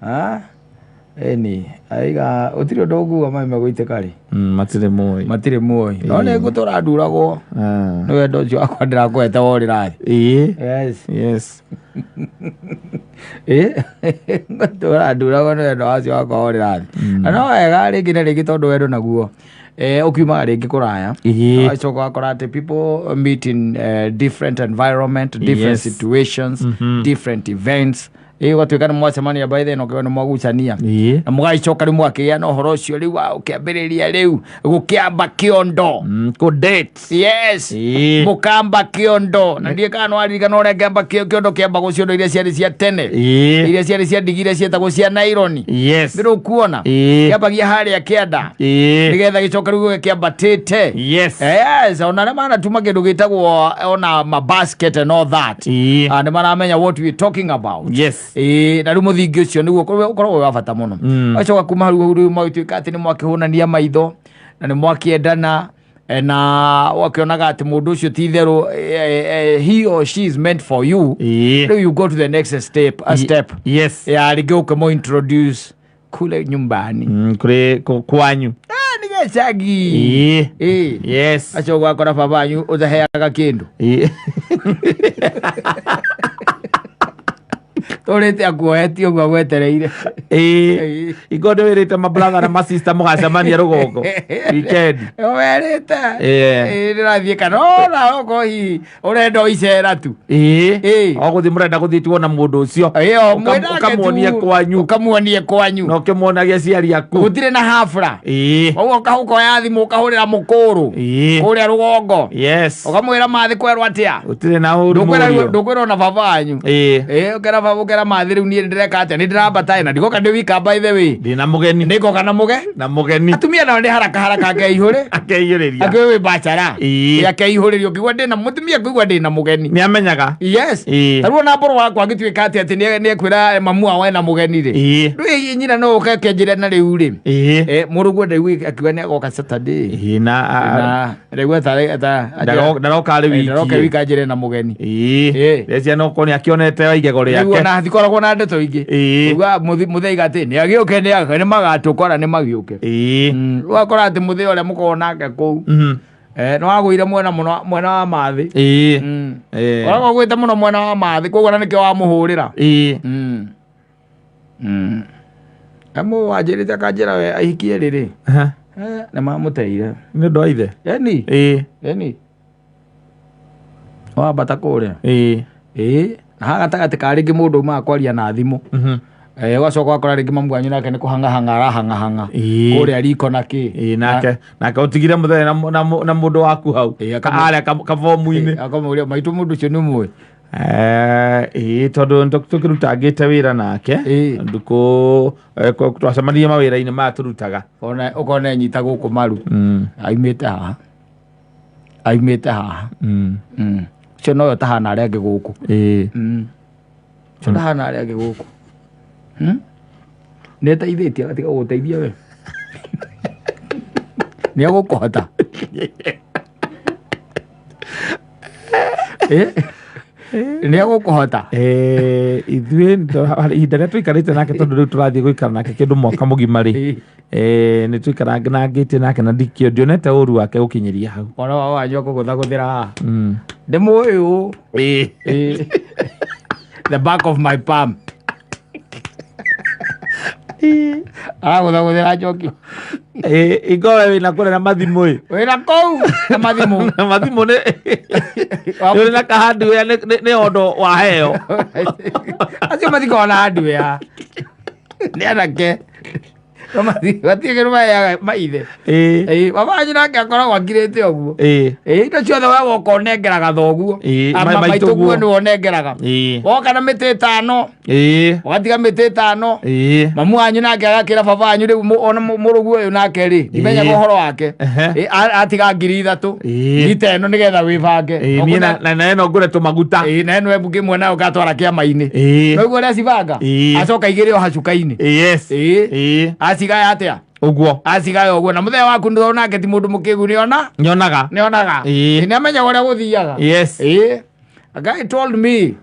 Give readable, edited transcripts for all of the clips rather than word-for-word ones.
Ah, ĩni aiga gũtirĩ ũndũ ũnguga maĩ megũitĩka rĩ. Matirĩ moĩ. Matirĩ muoĩ, no nĩ ngũtũra nduragwo nĩ wendo ũcio wakwa ndĩrakũhete worĩra thĩ. Yes. Yes. Ĩ, ngũtũra nduragwo nĩ wendo wacio wakwa worĩra thĩ. Na no wega rĩngĩ na rĩngĩ, tondũ wendo naguo ũkiumaga rĩngĩ kũraya. Ũgacoka ũgakora atĩ people meet in different environment, different situations, different events. Ĩ, ũgatuĩka nĩ mwacemania by then, ũkĩona nĩ mwagucania na mũgagĩcoka rĩu mũgakĩgĩa na ũhoro ũcio rĩu wa ũkĩambĩrĩria rĩu gũkĩamba kĩondo. Kũ date. Yes. Mũkamba kĩondo, na ndiĩ kana nĩwaririkana ũrĩa kĩamba kĩondo kĩambagwo, ciondo iria ciarĩ cia tene, iria ciarĩ cia ndigi, iria cietagwo cia naironi. Nĩ ũkuona kĩambagia harĩa kĩanda nĩgetha gĩcoka rĩu gĩkĩambatĩte. Yes, ona arĩa manatuma kĩndũ gĩtagwo ona mabasket and all that, ah, nĩ maramenya what we talking about. Ĩĩ, na rĩu mũthingi ũcio nĩguo ũkoragwo wĩ wa bata mũno. Ũgacoka kuma hau rĩu magĩtuĩka atĩ nĩ mwakĩhũnania maitho na nĩ mwakĩendana, na wakĩonaga atĩ mũndũ ũcio ti itherũ, he or she is meant for you. Rĩu you go to the next step, a step ya rĩngĩ ũkĩmũ introduce kule nyumbani. Kũrĩ kwanyu. Ah, nĩ gĩcagi. Ĩĩ. Acio gwakora baba wanyu ũtaheaga kĩndũ. Tũrĩte akuohetie ũguo agwetereire. Ĩĩ. Iko nĩ wĩrĩte mabrother na masista mũgacemania rũgongo weekend. Werĩte. Ĩĩ, ndĩrathiĩ kana ona okorwo hihi ũrenda o icera tu. O gũthiĩ mũrenda gũthiĩ tuona mũndũ ũcio. Ĩyo, mwĩnake tu. Ũkamuonie kwanyu. Ũkamuonie kwanyu. Na ũkĩmuonagia aciari aku. Gũtirĩ na hafra. Ũguo ũkoya thimũ ũkahũrĩra mũkũrũ kũrĩa rũgongo. Ũkamwĩra mathĩ kwerwo atĩa. Gũtirĩ na ũru mũriũ. Ndũkwĩrwo na baba wanyu. Ĩĩ, ũkera baba, ũkera mathĩ rĩu niĩ ndĩreka atĩa, nĩ ndĩrambata na ndigoka ndĩ wika, by the way. Ndĩna mũgeni. Nĩngoka na mũge Na mũgeni. Atumia nao nĩ haraka haraka akeihũrĩ. Akeiyũrĩria. Akĩũĩ wĩ bachara. Akeihũrĩria ũkĩigua ndĩna mũtumia, kũigua ndĩna mũgeni. Nĩ amenyaga. Yes. Tarĩu ona mbũrũ wakwa angĩtuĩka atĩ nĩ ekwĩra mamu wao ena mũgeni rĩ, ndũĩ nyina no ũke akĩanjĩra na rĩu rĩ, mũrũguo ndaigu akiuga nĩ agoka Saturday. Ĩĩ, na Na rĩu eta Ndaroka rĩ wiki. Ndaroka wiki anjĩre na mũgeni. Rĩcia no korwo nĩ akĩonete wa igego Rĩu rĩake. ona hatikoragwo na ndeto ingĩ. Uga mũtheiga atĩ nĩ agĩũke, nĩ magatũkora, nĩ magĩũke. Ũgakora atĩ mũthee ũrĩa mũkoragwo nake kũu, nĩ wagũire mwena mũno mwena wa mathĩ. Ũragwo ũgwĩte mũno mwena wa mathĩ, koguo na nĩkĩo wamũhũrĩra. Amu wanjĩrĩte akanjĩra we ahikie rĩrĩ, nĩ mamũteire. Nĩ ũndũ wa ithe. Eni. Eni wambata kũrĩa. Ĩĩ, na haha gatagatĩ ka rĩngĩ mũndũ umaga kwaria na thimũ. Ũgacoka ũgakora rĩngĩ mamu wanyu nake nĩ kũhang'ahang'a arahang'ahang'a kũrĩa riko na kĩ. Ĩĩ, nake ũtigire mũthenya na mũndũ waku hau. Harĩa kabomu-inĩ. Akamũria maitũ mũndũ ũcio nĩ ũmũĩ. Ĩĩ, tondũ tũkĩrutangĩte wĩra nake ndukũ, twacemanirie mawĩra-inĩ maya tũrutaga. Ona ũkona enyita gũkũ maru. Aimĩte haha, aimĩte haha. Ũcio nowe ũtahana arĩa angĩ gũkũ. Ũcio ndahana arĩa angĩ gũkũ. Nĩ ĩteithĩtie agatiga gũgũteithia we nĩ egũkũhota. Nĩ egũkũhota. Ithuĩ ihinda rĩrĩa tũikarĩte nake, tondũ rĩu tũrathiĩ gũikara nake kĩndũ mwaka mũgima rĩ, nĩ tũikaranangĩtie nake na ndikĩo ndionete ũru wake gũkinyĩria hau. Mwana wa wanyu akũgũthagũthĩra haha ndĩmũĩ ũũ. Ĩĩ. The back of my palm aragũthagũthĩra njoki. Ingowe wĩna kũrĩa na mathimũ ĩ. Wĩna kũu na mathimũ. Na mathimũ nĩ ũrĩ na kahardware nĩ ondo waheo. Acio matikoragwo na hardware, nĩ anake matirĩ kĩndũ maheaga maithe. Ĩĩ, baba wanyu nake akoragwo akirĩte ũguo. Ĩĩ, indo ciothe we woka ũnengeraga thoguo. Ama maitũguo. Maitũguo nĩwe ũnengeraga. Woka na mĩtĩ 5, ũgatiga mĩtĩ 5. Mamu wanyu nake agakĩra baba wanyu rĩu ona mũrũguo ũyũ nake rĩ, ndimenyaga ũhoro wake. Ĩĩ, atiga 3000. Ngita ĩno nĩgetha wĩbange. Niĩ na ĩno ngũre tũmaguta. Ĩĩ, na ĩno ĩmwe nayo ngatwara kĩama-inĩ. Noguo ũrĩa cibanga. Acoka igĩrĩ o hacuka-inĩ. Yes. Ĩĩ. Acigaya atĩa? Ũguo. Acigaya ũguo na mũthenya waku nĩ nake ti mũndũ mũkĩgu nĩona. Nyonaga. Nĩonaga. Nĩamenyaga ũrĩa gũthiaga. Ĩĩ. A guy told me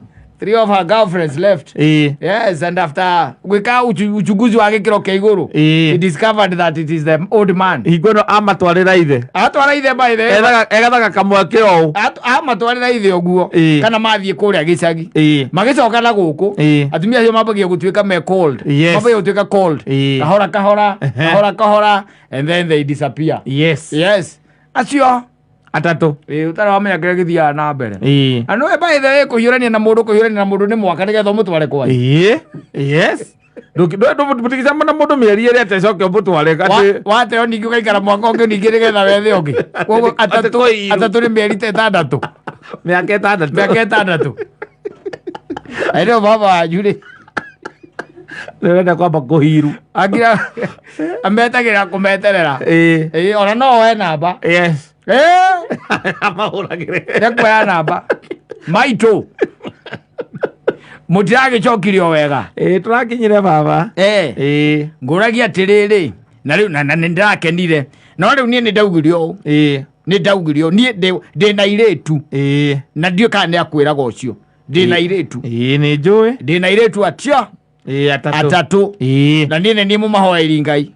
Three of her girlfriends left. Yes, and after gwĩka uchunguzi wa gĩkĩro kĩa igũrũ, he discovered that it is the old man. Hingo ĩno amatwarĩra ithe. Atwara ithe by the Ethaga kamweke ũũ. Amatwarĩra ithe ũguo. Kana mathiĩ kũrĩa gĩcagi. Magĩcoka na gũkũ. Atumia acio mambagia gũtuĩka me cold. Yes. Mambagia gũtuĩka cold. Kahora kahora, kahora kahora, and then they disappear. Yes. Yes. Acio Atatũ. Ĩ, ũtarĩ wamenya kĩrĩa gĩthiaga na mbere. Na nĩwe by the way kũhiũrania na mũndũ, kũhiũrania na mũndũ nĩ mwaka nĩgetha ũmũtware kwanyu. Yes. Ndũtigicama na mũndũ mĩeri ĩrĩa atĩ acoke ũmũtware atĩ Wateo ningĩ ũgaikara mwaka ũngĩ ningĩ nĩgetha wethe ũngĩ. Koguo Atĩ kwĩ iru. atatũ nĩ mĩeri ta ĩtandatũ. Mĩaka ĩtandatũ. Mĩaka ĩtandatũ. Aĩrĩo baba wanyu rĩ. Nĩ ũrenda kwamba kũhiru. Akira ametagĩra kũmeterera. Ĩ, ona no oe namba. Yes. Amahũragĩre. Nĩkuoya namba. Maitũ. Mũtiragĩcokirie o wega. Tũrakinyire baba. Ngũragia atĩrĩrĩ, na rĩu na nĩ ndĩrakenire. No rĩu niĩ nĩ ndaugire ũũ. Nĩ ndaugire ũũ. Niĩ ndĩ na irĩtu. Na ndiũĩ kana nĩ akwĩraga ũcio. Ndĩ na irĩtu. Nĩ njũĩ. Ndĩ na irĩtu atia. Atatũ. Atatũ. Na niĩ nĩ niĩ mũmahoeri Ngai.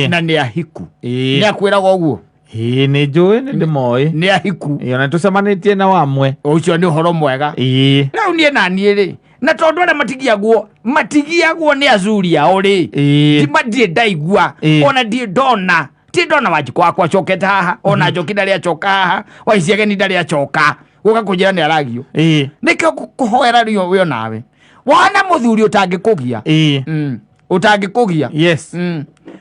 Na nĩ ahiku. Nĩ akwĩraga ũguo. Nĩ njũĩ, nĩ ndĩmoĩ. Nĩ ahiku. Ona tũcemanĩtie na wamwe. Ũcio nĩ ũhoro mwega. Rĩu niĩ na niĩ rĩ, na tondũ arĩa matigiagwo nĩ azuri ao rĩ. Ti ndirĩ ndaigua, ona ndirĩ ndona. Ndirĩ ndona Wanjikũ wakwa acokete haha, ona Njoki ndarĩ acoka haha, Waiciageni ndarĩ acoka. Gũka kũnjĩra nĩ aragio. Nĩkĩo kũhoera rĩo we onawe. Wona mũthuri ũtangĩkũgia. Ũtangĩkũgia. Yes.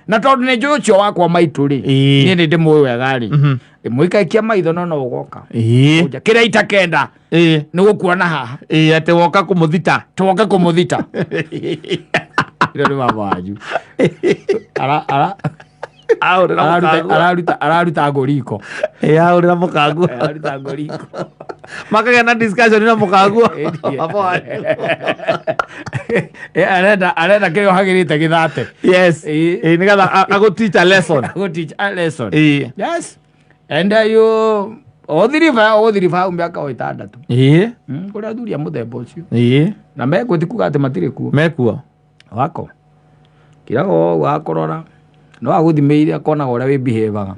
Na tondũ nĩ njũĩ ũcio wakwa maitũ rĩ, niĩ nĩ ndĩmũĩ wega rĩ. Mũikaikia maitho no no ũgoka. Ũnja, kĩrĩa itakenda nĩ gũkuona haha. Atĩ woka kũmũthita. Twoka kũmũthita. Ĩno nĩ baba wanyu. Ahũrĩra mũkanguo. Araruta ngũriko. Ahũrĩra mũkanguo. Araruta ngũriko. Makagĩa na discussion na mũkanguo. Baba wanyu. Arenda kĩrĩa ũhagĩrĩte gĩthate. Yes. Nĩgetha agũ teach a lesson. Agũ teach a lesson. Yes. And you ũthiriba, ũthiriba hau mĩaka o ĩtandatũ. Kũrĩa athuri a mũthemba ũcio. Na mekuo ti kuga atĩ matirĩ kuo. Mekuo. Wako. Kĩraga ũguo akũrora. No agũthimĩire akonaga ũrĩa wĩ behave-aga.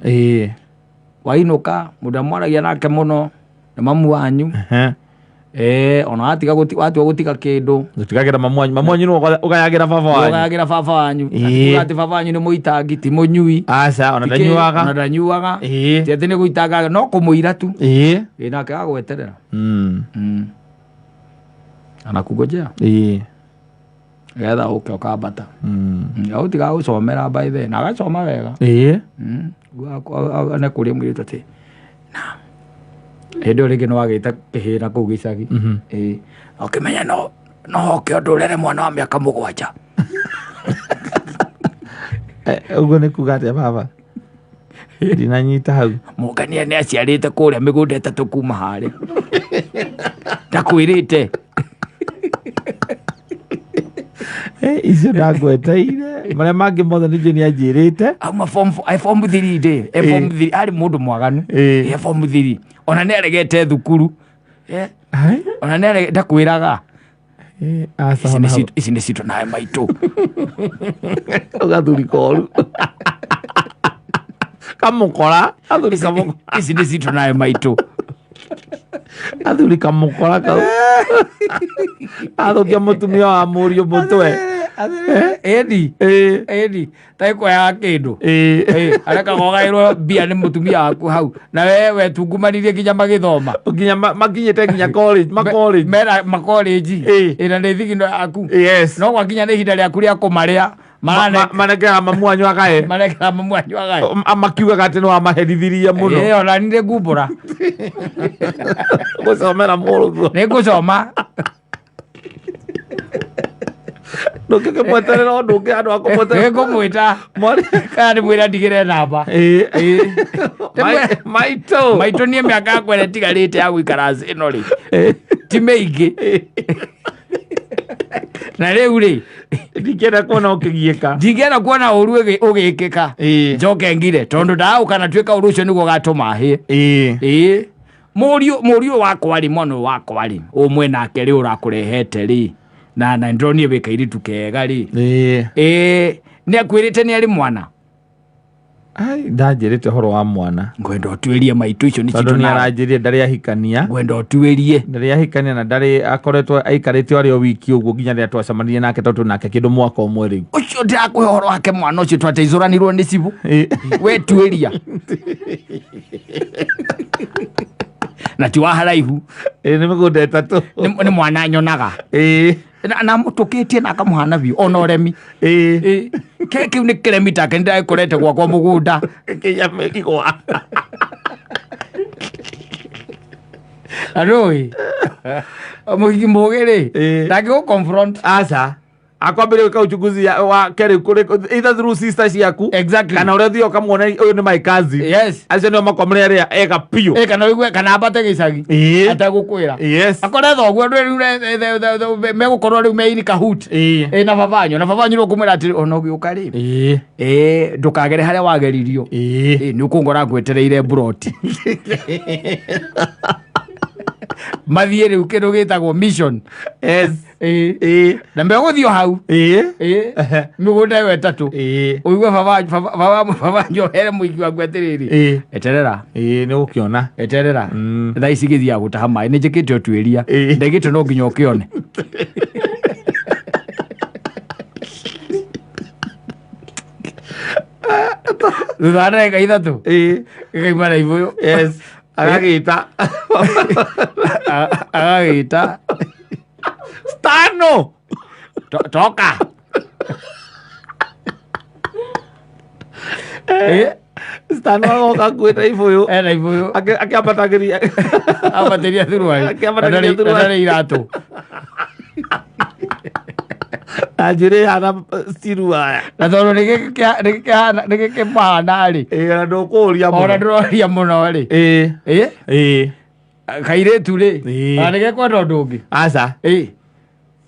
Wainũka, mũndũ amwaragia nake mũno, nĩ mamu wanyu. Ona watiga watua gũtiga kĩndũ. Gũtigagĩra mamu wanyu. Mamu wanyu nĩwe ũgayagĩra baba wanyu. Ũgayagĩra baba wanyu. Kuga atĩ baba wanyu nĩ mũitangi, ti mũnyui. Aca, ona Ti kĩ, ndanyuaga. ona ndanyuaga. Ti atĩ nĩ gũitanga, no kũmũira tu. Nake agweterera. Anakungojea. Getha ũke ũkambata. Agũtiga gũcomera by then, na agacoma wega. Nĩ kũrĩa mũirĩtu atĩ, na hĩndĩ ĩyo rĩngĩ nĩ wagĩte kĩhĩna kũu gĩcagi. Na ũkĩmenya no hoke ũndũ ũrere mwana wa mĩaka mũgwanja. Ũguo nĩ kuga atĩa baba? Ndinanyita hau. Mũngania nĩ aciarĩte kũrĩa mĩgũnda ĩtatũ kuma harĩa. Ndakwĩrĩte. Icio ndangweteire. Marĩa mangĩ mothe nĩ njũĩ nĩ anjĩrĩte. Auma form four, form 3 ndĩ, form 3, arĩ mũndũ mwaganu. Form 3. Ona nĩ aregete thukuru. Ai? Ona nĩ ndakwĩraga. Aca Ici ona nĩ hau. citũ, ici nĩ citũ nawe maitũ. Ũgathuri koru. Kamũkora, athuri kamũkora. Ici nĩ citũ nawe maitũ. Athuri kamũkora kau. Athũkia mũtumia wa mũriũ mũtwe. Ĩni. Ĩni. Ta ĩkwoyaga kĩndũ. Areka gogaĩrwo mbia nĩ mũtumia waku hau. Na we wetungumanirie nginya magĩthoma. Nginya makinyĩte nginya college, ma college. Mera ma college. Na nĩ thigino yaku. Yes. No gwakinya nĩ ihinda rĩaku rĩa kũmarĩa. Manekera mamu wanyu agae. Manekera mamu wanyu agae. Makiugaga atĩ nĩ wamaherithirie mũno. Ona nĩ ngumbũra. Gũcomera mũrũguo. Nĩ ngũcoma. Ndũngĩkĩmweterera ũndũ ũngĩ handũ ha kũmweterera. Nĩ ngũmwĩta. Mwarĩ. Kana ndĩmwĩre ndigĩre namba. Maitũ. Maitũ niĩ mĩaka yakwa ĩrĩa ĩtigarĩte ya gũikara thĩ ĩno rĩ. Ti mĩingĩ. Na rĩu rĩ, Ndingĩenda kuona ũkĩgiĩka. Ndingĩenda kuona ũru ũgĩkĩka. Njoke ngire, tondũ ndagũka na tuĩka ũru ũcio nĩguo ũgatũma hĩe. Mũriũ wakwa rĩ, mwana ũyũ wakwa rĩ, ũmwe nake rĩ ũrakũrehete rĩ, na ndĩronire wĩ kairĩtu kega rĩ. Nĩ akwĩrĩte nĩ arĩ mwana? Ai, ndanjĩrĩte ũhoro wa mwana. Ngwenda ũtuĩrie maitũ icio nĩ tondũ citũ nĩ nawe. Aranjĩrire ndarĩ ahikania. Ngwenda ũtuĩrie. Ndarĩ ahikania na ndarĩ akoretwo aikarĩte arĩ o wiki ũguo nginya rĩrĩa twacemanirie nake tondũ nake kĩndũ mwaka ũmwe rĩu. Ũcio ndĩrakũhe ũhoro wake mwana ũcio twateithũranirwo nĩ cibũ. We tuĩria. Na ti wa haraihu. Nĩ mĩgũnda ĩtatũ. Nĩ mwana nyonaga. Na mũtũkĩtie na akamũhana biũ ona ũremi. Kĩu nĩ kĩremi take nĩndagĩkorete gwakwa mũgũnda. Kĩnya igwa. Na ndũĩ mũhiki mũgĩ rĩ ndangĩgũ confront. Aca. Akwambĩrĩria gwĩka uchunguzi wa kerĩ kũrĩ either through sister ciaku kana ũrĩa ũthiaga ũkamuona ũyũ nĩ my cousin. Acio nĩo makwamũrĩra arĩa ega biũ. Kana ũigue kana ambate gĩcagi ategũkwĩra. Akore thoguo andũ rĩu megũkorwo rĩu me in cahoot. Na babanyu, na babanyu rĩu ũkũmwĩra atĩrĩ ona ũgĩũka rĩ. Ndũkagere harĩa wageririo. Nĩ ũkũngora ngwetereire mburoti. Mathiĩ rĩu kĩndũ gĩtagwo mission. Na megũthiĩ o hau. Mĩgũnda ĩyo ĩtatũ. Ũigue baba njohere mũingĩ waku atĩrĩrĩ. Eterera. Nĩ ũgũkĩona. Eterera. Thaa ici gĩthiaga gũtaha maĩ nĩ njĩkĩte ũtuĩria. Ndegĩte no nginya ũkĩone. Thutha wa ndagĩka ithatũ. Gĩkauma na ibũyũ. Agagĩta. Agagĩta. Stano. Toka. Stano agoka akuĩte ibũyũ. Ena ibũyũ. Akĩambatagĩria. Ambatĩria thuruarĩ. Akĩambatagĩria Na ndarĩ iratũ. Na njuĩrĩ ĩhana ciruaya. Na tondũ nĩgĩkĩmahana rĩ. Na ndũkũũria mũno. Ona ndũroria mũno rĩ. Kairĩtu rĩ. Ona nĩgekwenda ũndũ ũngĩ. Aca.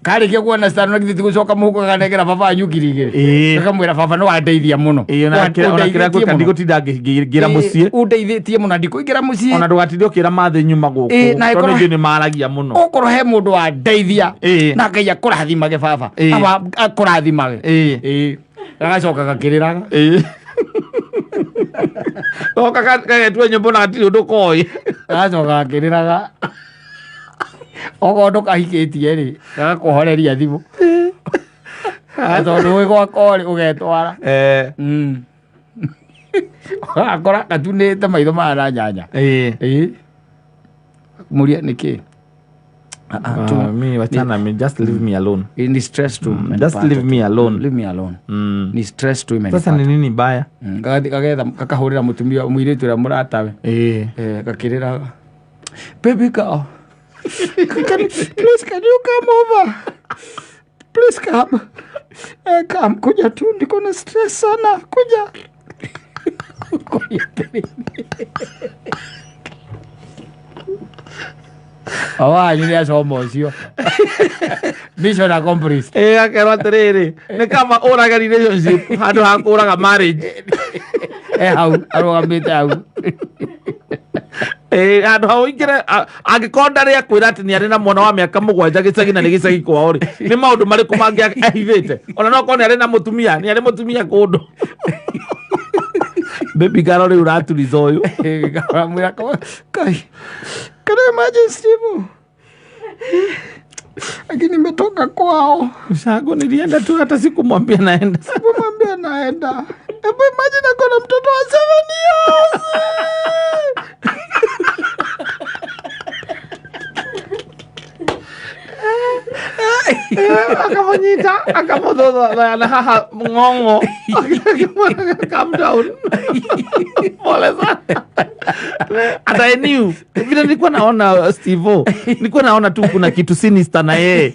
Karĩkia kuona Stano na githĩ ti gũcoka mũhuko gakanengera baba wanyu ngiri igĩrĩ. Gakamwĩra baba nĩ wandeithia mũno. Ona kĩrĩa ngwĩka ndigũtinda ngĩingĩra mũciĩ. Ũndeithĩtie mũno ndikũingĩra mũciĩ. Ona ndũgatinde ũkĩra mathĩ nyuma gũkũ. Na Tondũ ithuĩ nĩ maragia mũno. Okorwo he mũndũ wandeithia. Na Ngai akũrathimage baba. Aba akũrathimage. Gagacoka gakĩrĩraga. Goka kagetwo nyũmba na gatirĩ ũndũ koĩ. Gagacoka gakĩrĩraga. Okorwo ndũkahikĩtie rĩ, gagakũhoreria thimũ. Tondũ wĩ gwakwa rĩ, ũgetwara. Ũgakora gatunĩte maitho maya na nyanya. Mũria nĩkĩ? Mi wachana mi, just leave me alone. Ni stress tu. Just leave me alone. Leave me alone. Ni stress tu imenipata. Sasa ni nini baya? Gagetha kakahũrĩra mũtumia mũirĩtu ũrĩa mũratawe. Gakĩrĩraga. Baby girl. Please can you come over? Please come. Come, kuja tu, niko na stress sana. Kuja. Kuja Awa, nĩ acoma ũcio. Mission accomplished. Akerwo atĩrĩrĩ, nĩ kama ũrage relationship handũ ha kũraga marriage. Hau, arũgamĩte hau. Handũ ha ũingĩre, angĩkorwo ndarĩ akwĩra atĩ nĩ arĩ na mwana wa mĩaka mũgwanja gĩcagi na nĩ gĩcagi kwao rĩ, nĩ maũndũ marĩkũ mangĩ ahithĩte? Ona no akorwo nĩ arĩ na mũtumia, nĩ arĩ mũtumia kũndũ. Baby girl rĩu ũraturiza ũyũ. Amwĩra, Kai, can I imagine Steve? Lakini nimetoka kwao. Ushago nilienda tu hata sikumwambia naenda. Sikumwambia naenda. Hebu imagine ako na mtoto wa 7 years. Akamonyita, akamotho na haha ng'ong'o. Calm down. Pole sana. Hata I knew. Vile nilikuwa naona Steve-O, nilikuwa naona tu kuna kitu sinister na yeye.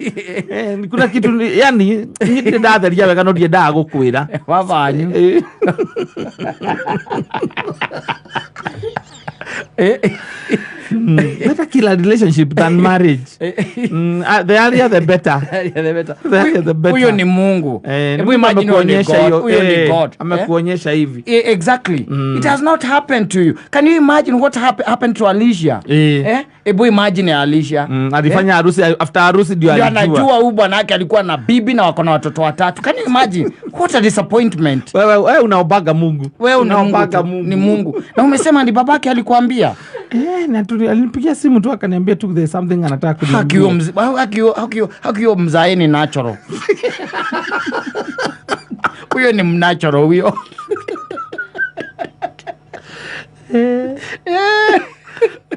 Kuna kitu ni, yani, ni ndatheria wega no ndiendaga gũkwĩra. Babanyu. Better kill a relationship than marriage. The earlier the better. The earlier the better. Huyo ni Mungu. Hebu imagine huyo ni God. Amekuonyesha hivi. Exactly. It has not happened to you. Can you imagine what happened to Alicia? Hebu imagine Alicia. Alifanya harusi, after harusi ndio alijua. Anajua huyu bwana yake alikuwa na bibi na wako na watoto watatu. Can you imagine? What a disappointment. Wewe unaobaga Mungu. Wewe unaobaga Mungu. Ni Mungu. Na umesema ni babake alikuambia. Na alinipigia simu tu akaniambia tu there's something anataka kuniambia. Hakio mzae ni natural. Huyo ni natural huyo.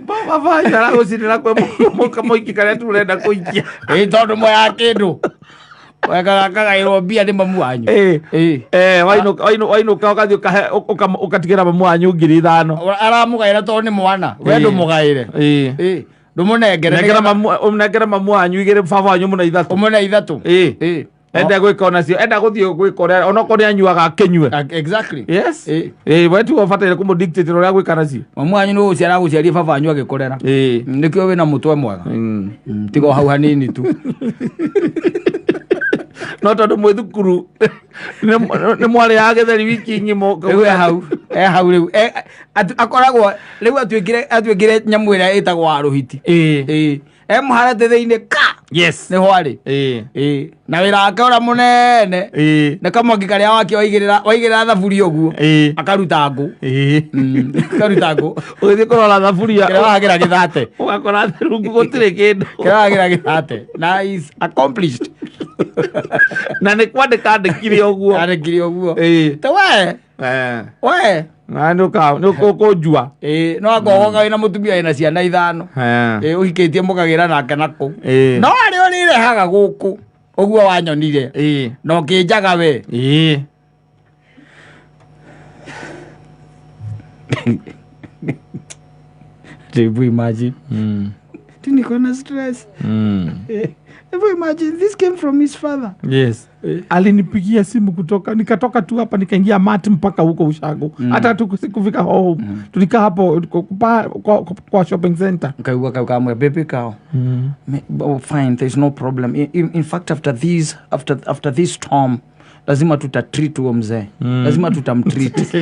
Baba vaya la gũcinĩra kwe mũka mũiki karĩa turenda kũikia. Tondũ moya kĩndũ. Wekaga kagaĩrwo mbia nĩ mamu wanyu. Wainũka ũgathiĩ ũkatigĩra mamu wanyu 5,000. Aramũgaĩra tondũ nĩ mwana. We ndũmũgaĩre. Ndũmũnengere. Nengera mamu wanyu 2, baba wanyu mũne 3. Mũne 3. Enda gwĩka onacio, enda gũthiĩ gwĩka ũrĩa onokorwo nĩ anyuaga akĩnyue. Exactly. Yes. We tiwe ũbataire kũmũdictate ũrĩa gwĩka nacio. Mamu wanyu nĩ gũciara agũciarie baba wanyu agĩkũrera. Nĩkĩo wĩna mũtwe mwega. Tiga o hau hanini tu. No tondũ mwĩ thukuru nĩ mwarĩaga gĩtheri wiki ng'ima. Rĩu e hau, e hau rĩu. Akoragwo rĩu atuĩkire nyamũ ĩrĩa ĩtagwo wa rũhiti. E mũharate thĩinĩ ka. Yes. Nĩ hwarĩ. Na wĩra wake ũrĩa mũnene. Nĩ kamwaki karĩa wake waigĩrĩra thaburia ũguo. Akaruta ngũ. Akaruta ngũ. Ũgĩthiĩ kũrora thaburia. Kĩrĩa wagĩra gĩthate. Ũgakora rungu gũtirĩ kĩndũ. Kĩrĩa wagĩra gĩthate. Na is accomplished. Na nĩ kwandĩka andĩkire ũguo. Andĩkire ũguo. Te we. We. Na nĩ ũkũnjua. No akorwo wĩna mũtumia wĩna ciana 5. Ũhikĩtie mũkagĩra nake na kũu. No arĩa ũrĩrehaga gũkũ ũguo wanyonire. Na ũkĩnjaga we. Hebu imagine. Niko na stress. Hebu imagine this came from his father. Yes. Alinipigia simu kutoka, nikatoka tu hapa nikaingia mat mpaka huko Ushago. Hata tukufika home. Tulikaa hapo kwa shopping center. Nikaigua kama baby cow. Oh, fine, there's no problem. In fact after this storm lazima tutatreat huo mzee. Lazima tutamtreat.